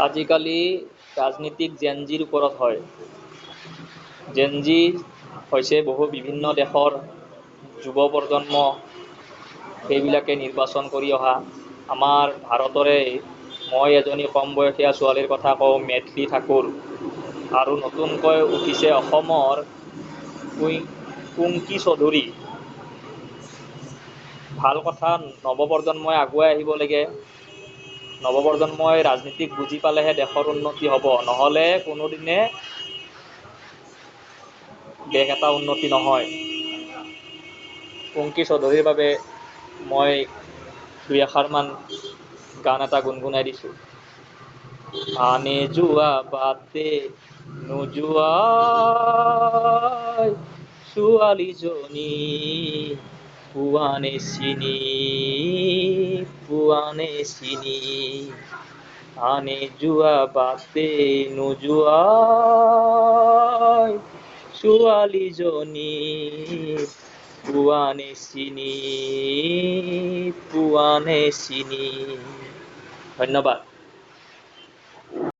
আজিকালি ৰাজনীতিক জেন জিৰ ওপৰত হয়। জেন জি হৈছে বহু বিভিন্ন দেশৰ যুৱ প্ৰজন্ম, সেইবিলাকে নিৰ্বাচন কৰি অহা। আমাৰ ভাৰতৰে মই এজনী কম বয়সীয়া ছোৱালীৰ কথা কওঁ, মেথলি ঠাকুৰ। আৰু নতুনকৈ উঠিছে অসমৰ কুই কুংকি চৌধুৰী। ভাল কথা, নৱপ্ৰজন্মই আগুৱাই আহিব লাগে। নৱপ্ৰজন্মই ৰাজনীতিক বুজি পালেহে দেশৰ উন্নতি হ'ব, নহ'লে কোনোদিনে দেশ এটা উন্নতি নহয়। কুংকি চৌধুৰীৰ বাবে মই দুই এষাৰমান গান এটা গুণগুণাই দিছোঁ। আনে যোৱা বাটে নোযোৱা ছোৱালীজনী, পোৱানে চিনি, পোৱানে চিনি? আনে যোৱা বাটে নোযোৱা ছোৱালীজনী, পোৱানে চিনি, পোৱানে চিনি? ধন্যবাদ।